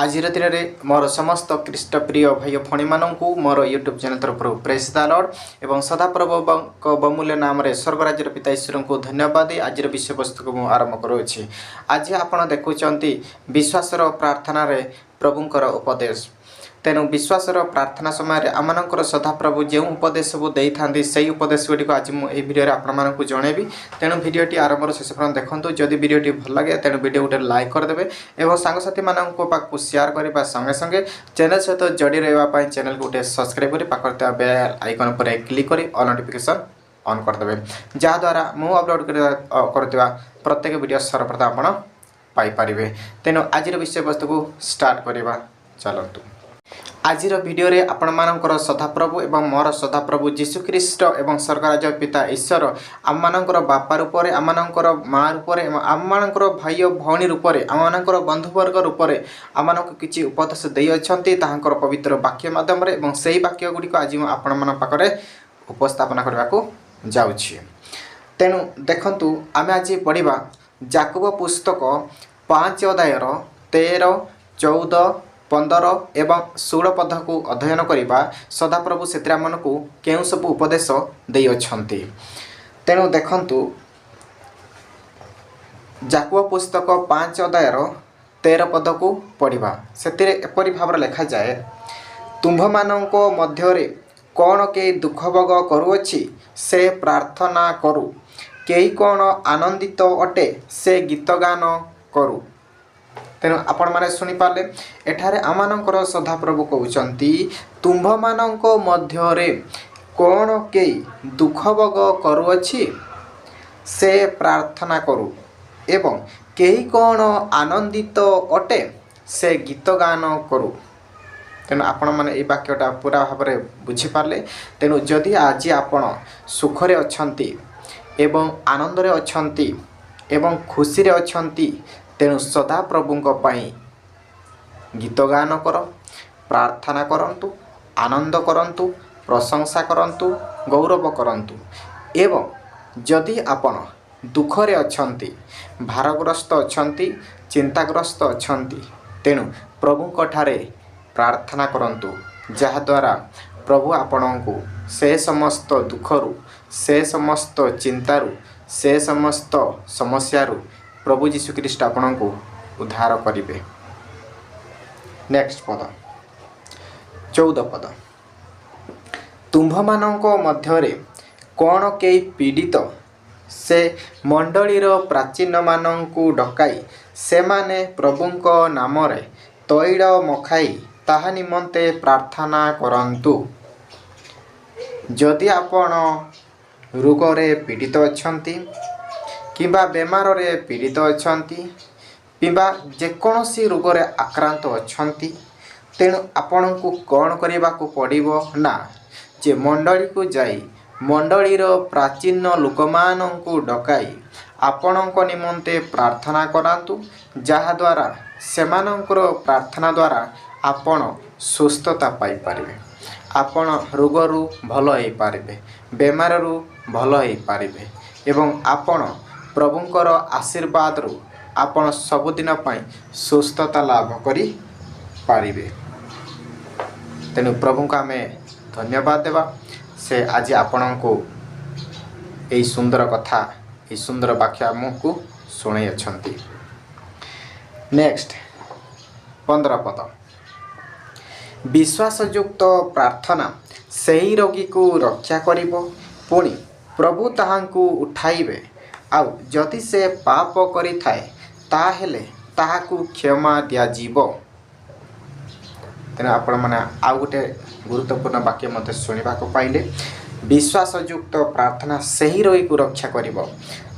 ଆଜିର ଦିନରେ ମୋର ସମସ୍ତ ଖ୍ରୀଷ୍ଟପ୍ରିୟ ଭାଇ ଓ ଭଉଣୀମାନଙ୍କୁ ମୋର ୟୁଟ୍ୟୁବ୍ ଚ୍ୟାନେଲ୍ ତରଫରୁ ପ୍ରେଜ୍ ଦ ଲର୍ଡ଼ ଏବଂ ସଦାପ୍ରଭୁଙ୍କ ବହୁମୂଲ୍ୟ ନାମରେ ସ୍ୱର୍ଗରାଜ୍ୟର ପିତା ଈଶ୍ୱରଙ୍କୁ ଧନ୍ୟବାଦ ଦେଇ ଆଜିର ବିଷୟବସ୍ତୁକୁ ମୁଁ ଆରମ୍ଭ କରୁଅଛି। ଆଜି ଆପଣ ଦେଖୁଛନ୍ତି ବିଶ୍ୱାସର ପ୍ରାର୍ଥନାରେ ପ୍ରଭୁଙ୍କର ଉପଦେଶ। ତେଣୁ ବିଶ୍ୱାସର ପ୍ରାର୍ଥନା ସମୟରେ ଆମମାନଙ୍କର ସଦାପ୍ରଭୁ ଯେଉଁ ଉପଦେଶ ସବୁ ଦେଇଥାନ୍ତି, ସେହି ଉପଦେଶ ଗୁଡ଼ିକ ଆଜି ମୁଁ ଏହି ଭିଡ଼ିଓରେ ଆପଣମାନଙ୍କୁ ଜଣେଇବି। ତେଣୁ ଭିଡ଼ିଓଟି ଆରମ୍ଭରୁ ଶେଷ ପର୍ଯ୍ୟନ୍ତ ଦେଖନ୍ତୁ। ଯଦି ଭିଡ଼ିଓଟି ଭଲ ଲାଗେ, ତେଣୁ ଭିଡ଼ିଓ ଗୋଟେ ଲାଇକ୍ କରିଦେବେ ଏବଂ ସାଙ୍ଗସାଥିମାନଙ୍କ ପାଖକୁ ସେୟାର କରିବା ସଙ୍ଗେ ସଙ୍ଗେ ଚ୍ୟାନେଲ୍ ସହିତ ଯୋଡ଼ି ରହିବା ପାଇଁ ଚ୍ୟାନେଲକୁ ଗୋଟେ ସବସ୍କ୍ରାଇବ୍ କରି ପାଖରେ ଥିବା ବେଲ୍ ଆଇକନ୍ ଉପରେ କ୍ଲିକ୍ କରି ଅଲ୍ ନୋଟିଫିକେସନ୍ ଅନ୍ କରିଦେବେ, ଯାହାଦ୍ୱାରା ମୁଁ ଅପଲୋଡ଼ କରୁଥିବା ପ୍ରତ୍ୟେକ ଭିଡ଼ିଓ ସର୍ବପ୍ରଥମ ଆପଣ ପାଇପାରିବେ। ତେଣୁ ଆଜିର ବିଷୟବସ୍ତୁକୁ ଷ୍ଟାର୍ଟ କରିବା ଚାଲନ୍ତୁ। ଆଜିର ଭିଡ଼ିଓରେ ଆପଣମାନଙ୍କର ସଦାପ୍ରଭୁ ଏବଂ ମୋର ସଦାପ୍ରଭୁ ଯୀଶୁଖ୍ରୀଷ୍ଟ ଏବଂ ସ୍ୱର୍ଗରାଜ ପିତା ଈଶ୍ୱର ଆମମାନଙ୍କର ବାପା ରୂପରେ, ଆମମାନଙ୍କର ମା ରୂପରେ ଏବଂ ଆମମାନଙ୍କର ଭାଇ ଓ ଭଉଣୀ ରୂପରେ, ଆମମାନଙ୍କର ବନ୍ଧୁବର୍ଗ ରୂପରେ ଆମମାନଙ୍କୁ କିଛି ଉପଦେଶ ଦେଇଅଛନ୍ତି ତାହାଙ୍କର ପବିତ୍ର ବାକ୍ୟ ମାଧ୍ୟମରେ ଏବଂ ସେହି ବାକ୍ୟ ଗୁଡ଼ିକ ଆଜି ମୁଁ ଆପଣମାନଙ୍କ ପାଖରେ ଉପସ୍ଥାପନା କରିବାକୁ ଯାଉଛି। ତେଣୁ ଦେଖନ୍ତୁ, ଆମେ ଆଜି ପଢ଼ିବା ଯାକୁବ ପୁସ୍ତକ 5 ଅଧ୍ୟାୟର 13, 14, 15 ଏବଂ 16 ପଦକୁ ଅଧ୍ୟୟନ କରିବା। ସଦାପ୍ରଭୁ ସେଥିରେ ଆମମାନଙ୍କୁ କେଉଁ ସବୁ ଉପଦେଶ ଦେଇଅଛନ୍ତି। ତେଣୁ ଦେଖନ୍ତୁ, ଯାକୁବ ପୁସ୍ତକ 5 ଅଧ୍ୟାୟର 13 ପଦକୁ ପଢ଼ିବା। ସେଥିରେ ଏପରି ଭାବରେ ଲେଖାଯାଏ, "ତୁମ୍ଭମାନଙ୍କ ମଧ୍ୟରେ କ'ଣ କେହି ଦୁଃଖ ଭୋଗ କରୁଅଛି? ସେ ପ୍ରାର୍ଥନା କରୁ। କେହି କ'ଣ ଆନନ୍ଦିତ ଅଟେ? ସେ ଗୀତ ଗାନ କରୁ।" ତେଣୁ ଆପଣମାନେ ଶୁଣିପାରିଲେ, ଏଠାରେ ଆମମାନଙ୍କର ସଦାପ୍ରଭୁ କହୁଛନ୍ତି, ତୁମ୍ଭମାନଙ୍କ ମଧ୍ୟରେ କ'ଣ କେହି ଦୁଃଖ ଭୋଗ କରୁଅଛି? ସେ ପ୍ରାର୍ଥନା କରୁ ଏବଂ କେହି କ'ଣ ଆନନ୍ଦିତ ଅଟେ? ସେ ଗୀତ ଗାନ କରୁ। ତେଣୁ ଆପଣମାନେ ଏଇ ବାକ୍ୟଟା ପୁରା ଭାବରେ ବୁଝିପାରିଲେ। ତେଣୁ ଯଦି ଆଜି ଆପଣ ସୁଖରେ ଅଛନ୍ତି ଏବଂ ଆନନ୍ଦରେ ଅଛନ୍ତି ଏବଂ ଖୁସିରେ ଅଛନ୍ତି, ତେଣୁ ସଦାପ୍ରଭୁଙ୍କ ପାଇଁ ଗୀତ ଗାନ କର, ପ୍ରାର୍ଥନା କରନ୍ତୁ, ଆନନ୍ଦ କରନ୍ତୁ, ପ୍ରଶଂସା କରନ୍ତୁ, ଗୌରବ କରନ୍ତୁ। ଏବଂ ଯଦି ଆପଣ ଦୁଃଖରେ ଅଛନ୍ତି, ଭାରଗ୍ରସ୍ତ ଅଛନ୍ତି, ଚିନ୍ତାଗ୍ରସ୍ତ ଅଛନ୍ତି, ତେଣୁ ପ୍ରଭୁଙ୍କ ଠାରେ ପ୍ରାର୍ଥନା କରନ୍ତୁ, ଯାହାଦ୍ୱାରା ପ୍ରଭୁ ଆପଣଙ୍କୁ ସେ ସମସ୍ତ ଦୁଃଖରୁ, ସେ ସମସ୍ତ ଚିନ୍ତାରୁ, ସେ ସମସ୍ତ ସମସ୍ୟାରୁ ପ୍ରଭୁ ଯୀଶୁ ଖ୍ରୀଷ୍ଟ ଆପଣଙ୍କୁ ଉଦ୍ଧାର କରିବେ। ନେକ୍ସଟ ପଦ, 14 ପଦ। ତୁମ୍ଭମାନଙ୍କ ମଧ୍ୟରେ କ'ଣ କେହି ପୀଡ଼ିତ? ସେ ମଣ୍ଡଳୀର ପ୍ରାଚୀନମାନଙ୍କୁ ଡକାଇ ସେମାନେ ପ୍ରଭୁଙ୍କ ନାମରେ ତୈଳ ମଖାଇ ତାହା ନିମନ୍ତେ ପ୍ରାର୍ଥନା କରନ୍ତୁ। ଯଦି ଆପଣ ରୋଗରେ ପୀଡ଼ିତ ଅଛନ୍ତି କିମ୍ବା ବେମାରରେ ପୀଡ଼ିତ ଅଛନ୍ତି କିମ୍ବା ଯେକୌଣସି ରୋଗରେ ଆକ୍ରାନ୍ତ ଅଛନ୍ତି, ତେଣୁ ଆପଣଙ୍କୁ କ'ଣ କରିବାକୁ ପଡ଼ିବ ନା ଯେ ମଣ୍ଡଳୀକୁ ଯାଇ ମଣ୍ଡଳୀର ପ୍ରାଚୀନ ଲୋକମାନଙ୍କୁ ଡକାଇ ଆପଣଙ୍କ ନିମନ୍ତେ ପ୍ରାର୍ଥନା କରାନ୍ତୁ, ଯାହାଦ୍ୱାରା ସେମାନଙ୍କର ପ୍ରାର୍ଥନା ଦ୍ୱାରା ଆପଣ ସୁସ୍ଥତା ପାଇପାରିବେ, ଆପଣ ରୋଗରୁ ଭଲ ହେଇପାରିବେ, ବେମାରରୁ ଭଲ ହେଇପାରିବେ ଏବଂ ଆପଣ ପ୍ରଭୁଙ୍କର ଆଶୀର୍ବାଦରୁ ଆପଣ ସବୁଦିନ ପାଇଁ ସୁସ୍ଥତା ଲାଭ କରିପାରିବେ। ତେଣୁ ପ୍ରଭୁଙ୍କୁ ଆମେ ଧନ୍ୟବାଦ ଦେବା, ସେ ଆଜି ଆପଣଙ୍କୁ ଏଇ ସୁନ୍ଦର କଥା, ଏଇ ସୁନ୍ଦର ବାକ୍ୟ ଆମକୁ ଶୁଣାଇଅଛନ୍ତି। ନେକ୍ସଟ 15 ପଦ। ବିଶ୍ୱାସଯୁକ୍ତ ପ୍ରାର୍ଥନା ସେହି ରୋଗୀକୁ ରକ୍ଷା କରିବ, ପୁଣି ପ୍ରଭୁ ତାହାଙ୍କୁ ଉଠାଇବେ। ଆଉ ଯଦି ସେ ପାପ କରିଥାଏ, ତାହେଲେ ତାହାକୁ କ୍ଷମା ଦିଆଯିବ। ତେଣୁ ଆପଣମାନେ ଆଉ ଗୋଟେ ଗୁରୁତ୍ୱପୂର୍ଣ୍ଣ ବାକ୍ୟ ମଧ୍ୟ ଶୁଣିବାକୁ ପାଇଲେ। ବିଶ୍ୱାସଯୁକ୍ତ ପ୍ରାର୍ଥନା ସେହି ରୋଗୀକୁ ରକ୍ଷା କରିବ।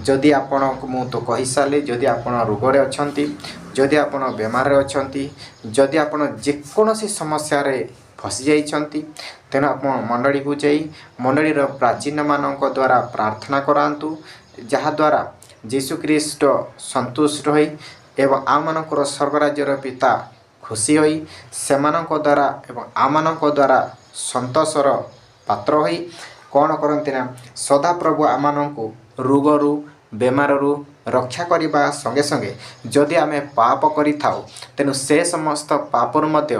ଯଦି ଆପଣଙ୍କୁ ମୁଁ ତ କହିସାରିଲି, ଯଦି ଆପଣ ରୋଗରେ ଅଛନ୍ତି, ଯଦି ଆପଣ ବେମାରରେ ଅଛନ୍ତି, ଯଦି ଆପଣ ଯେକୌଣସି ସମସ୍ୟାରେ ଫସିଯାଇଛନ୍ତି, ତେଣୁ ଆପଣ ମଣ୍ଡଳୀକୁ ଯାଇ ମଣ୍ଡଳୀର ପ୍ରାଚୀନମାନଙ୍କ ଦ୍ୱାରା ପ୍ରାର୍ଥନା କରାନ୍ତୁ, ଯାହାଦ୍ୱାରା ଯୀଶୁଖ୍ରୀଷ୍ଟ ସନ୍ତୁଷ୍ଟ ହୋଇ ଏବଂ ଆମମାନଙ୍କର ସ୍ୱର୍ଗରାଜ୍ୟର ପିତା ଖୁସି ହୋଇ ସେମାନଙ୍କ ଦ୍ୱାରା ଏବଂ ଆମମାନଙ୍କ ଦ୍ୱାରା ସନ୍ତୋଷର ପାତ୍ର ହୋଇ କ'ଣ କରନ୍ତି ନା ସଦାପ୍ରଭୁ ଆମମାନଙ୍କୁ ରୋଗରୁ, ବେମାରରୁ ରକ୍ଷା କରିବା ସଙ୍ଗେ ସଙ୍ଗେ ଯଦି ଆମେ ପାପ କରିଥାଉ, ତେଣୁ ସେ ସମସ୍ତ ପାପରୁ ମଧ୍ୟ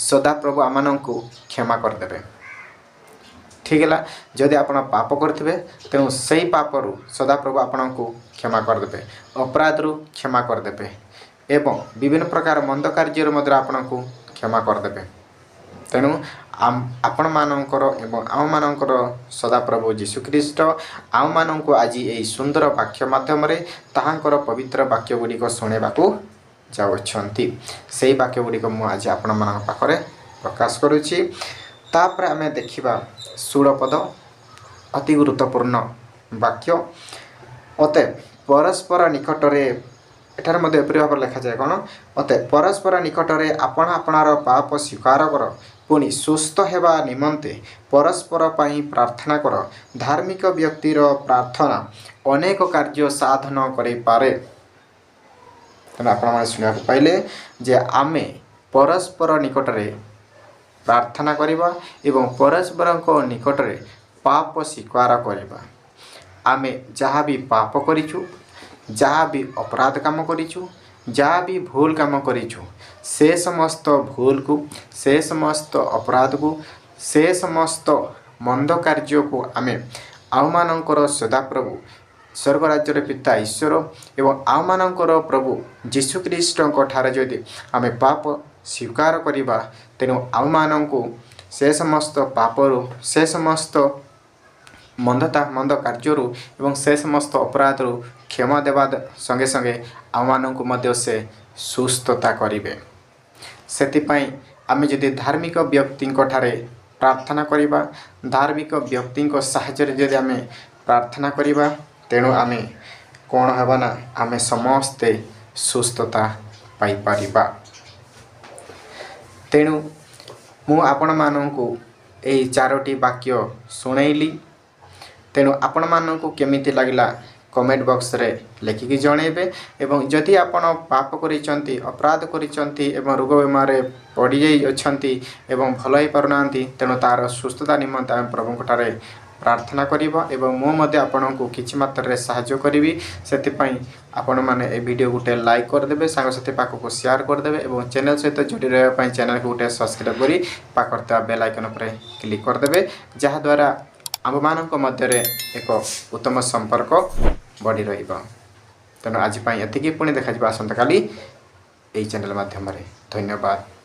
ସଦାପ୍ରଭୁ ଆମମାନଙ୍କୁ କ୍ଷମା କରିଦେବେ। ଠିକ୍ ହେଲା, ଯଦି ଆପଣ ପାପ କରିଥିବେ, ତେଣୁ ସେଇ ପାପରୁ ସଦାପ୍ରଭୁ ଆପଣଙ୍କୁ କ୍ଷମା କରିଦେବେ, ଅପରାଧରୁ କ୍ଷମା କରିଦେବେ ଏବଂ ବିଭିନ୍ନ ପ୍ରକାର ମନ୍ଦ କାର୍ଯ୍ୟରୁ ମଧ୍ୟ ଆପଣଙ୍କୁ କ୍ଷମା କରିଦେବେ। ତେଣୁ ଆପଣମାନଙ୍କର ଏବଂ ଆମମାନଙ୍କର ସଦାପ୍ରଭୁ ଯୀଶୁଖ୍ରୀଷ୍ଟ ଆମମାନଙ୍କୁ ଆଜି ଏହି ସୁନ୍ଦର ବାକ୍ୟ ମାଧ୍ୟମରେ ତାହାଙ୍କର ପବିତ୍ର ବାକ୍ୟ ଗୁଡ଼ିକ ଶୁଣାଇବାକୁ ଯାଉଛନ୍ତି। ସେଇ ବାକ୍ୟ ଗୁଡ଼ିକ ମୁଁ ଆଜି ଆପଣମାନଙ୍କ ପାଖରେ ପ୍ରକାଶ କରୁଛି। ତାପରେ ଆମେ ଦେଖିବା 16 ପଦ, ଅତି ଗୁରୁତ୍ୱପୂର୍ଣ୍ଣ ବାକ୍ୟ। ଅତଏବ ପରସ୍ପର ନିକଟରେ, ଏଠାରେ ମଧ୍ୟ ଏପରି ଭାବରେ ଲେଖାଯାଏ କ'ଣ? ଅତଏବ ପରସ୍ପର ନିକଟରେ ଆପଣା ଆପଣାର ପାପ ସ୍ୱୀକାର କର, ପୁଣି ସୁସ୍ଥ ହେବା ନିମନ୍ତେ ପରସ୍ପର ପାଇଁ ପ୍ରାର୍ଥନା କର। ଧାର୍ମିକ ବ୍ୟକ୍ତିର ପ୍ରାର୍ଥନା ଅନେକ କାର୍ଯ୍ୟ ସାଧନ କରିପାରେ। ତେଣୁ ଆପଣମାନେ ଶୁଣିବାକୁ ପାଇଲେ ଯେ ଆମେ ପରସ୍ପର ନିକଟରେ ପ୍ରାର୍ଥନା କରିବା ଏବଂ ପରସ୍ପରଙ୍କ ନିକଟରେ ପାପ ସ୍ୱୀକାର କରିବା। ଆମେ ଯାହା ବି ପାପ କରିଛୁ, ଯାହା ବି ଅପରାଧ କାମ କରିଛୁ, ଯାହା ବି ଭୁଲ କାମ କରିଛୁ, ସେ ସମସ୍ତ ଭୁଲକୁ, ସେ ସମସ୍ତ ଅପରାଧକୁ, ସେ ସମସ୍ତ ମନ୍ଦ କାର୍ଯ୍ୟକୁ ଆମେ ଆମମାନଙ୍କର ସଦାପ୍ରଭୁ ସ୍ୱର୍ଗ ରାଜ୍ୟର ପିତା ଈଶ୍ୱର ଏବଂ ଆମମାନଙ୍କର ପ୍ରଭୁ ଯୀଶୁଖ୍ରୀଷ୍ଟଙ୍କ ଠାରେ ଯଦି ଆମେ ପାପ ସ୍ୱୀକାର କରିବା, ତେଣୁ ଆମମାନଙ୍କୁ ସେ ସମସ୍ତ ପାପରୁ, ସେ ସମସ୍ତ ମନ୍ଦତା ମନ୍ଦ କାର୍ଯ୍ୟରୁ ଏବଂ ସେ ସମସ୍ତ ଅପରାଧରୁ କ୍ଷମା ଦେବା ସଙ୍ଗେ ସଙ୍ଗେ ଆମମାନଙ୍କୁ ମଧ୍ୟ ସେ ସୁସ୍ଥତା କରିବେ। ସେଥିପାଇଁ ଆମେ ଯଦି ଧାର୍ମିକ ବ୍ୟକ୍ତିଙ୍କ ଠାରେ ପ୍ରାର୍ଥନା କରିବା, ଧାର୍ମିକ ବ୍ୟକ୍ତିଙ୍କ ସାହାଯ୍ୟରେ ଯଦି ଆମେ ପ୍ରାର୍ଥନା କରିବା, ତେଣୁ ଆମେ କ'ଣ ହେବା ନା ଆମେ ସମସ୍ତେ ସୁସ୍ଥତା ପାଇପାରିବା। ତେଣୁ ମୁଁ ଆପଣମାନଙ୍କୁ ଏହି ଚାରୋଟି ବାକ୍ୟ ଶୁଣେଇଲି। ତେଣୁ ଆପଣମାନଙ୍କୁ କେମିତି ଲାଗିଲା, କମେଣ୍ଟ ବକ୍ସରେ ଲେଖିକି ଜଣାଇବେ। ଏବଂ ଯଦି ଆପଣ ପାପ କରିଛନ୍ତି, ଅପରାଧ କରିଛନ୍ତି ଏବଂ ରୋଗ ବେମାରରେ ପଡ଼ିଯାଇ ଅଛନ୍ତି ଏବଂ ଭଲ ହେଇପାରୁନାହାନ୍ତି, ତେଣୁ ତା'ର ସୁସ୍ଥତା ନିମନ୍ତେ ଆମେ ପ୍ରଭୁଙ୍କଠାରେ ପ୍ରାର୍ଥନା କରିବା ଏବଂ ମୁଁ ମଧ୍ୟ ଆପଣଙ୍କୁ କିଛି ମାତ୍ରାରେ ସାହାଯ୍ୟ କରିବି। ସେଥିପାଇଁ ଆପଣମାନେ ଏ ଭିଡ଼ିଓ ଗୋଟେ ଲାଇକ୍ କରିଦେବେ, ସାଙ୍ଗସାଥି ପାଖକୁ ସେୟାର କରିଦେବେ ଏବଂ ଚ୍ୟାନେଲ୍ ସହିତ ଯୋଡ଼ି ରହିବା ପାଇଁ ଚ୍ୟାନେଲକୁ ଗୋଟେ ସବସ୍କ୍ରାଇବ୍ କରି ପାଖରେ ଥିବା ବେଲ୍ ଆଇକନ୍ ଉପରେ କ୍ଲିକ୍ କରିଦେବେ, ଯାହାଦ୍ୱାରା ଆମ୍ଭମାନଙ୍କ ମଧ୍ୟରେ ଏକ ଉତ୍ତମ ସମ୍ପର୍କ ବଢ଼ି ରହିବ। ତେଣୁ ଆଜି ପାଇଁ ଏତିକି। ପୁଣି ଦେଖାଯିବ ଆସନ୍ତାକାଲି ଏଇ ଚ୍ୟାନେଲ୍ ମାଧ୍ୟମରେ। ଧନ୍ୟବାଦ।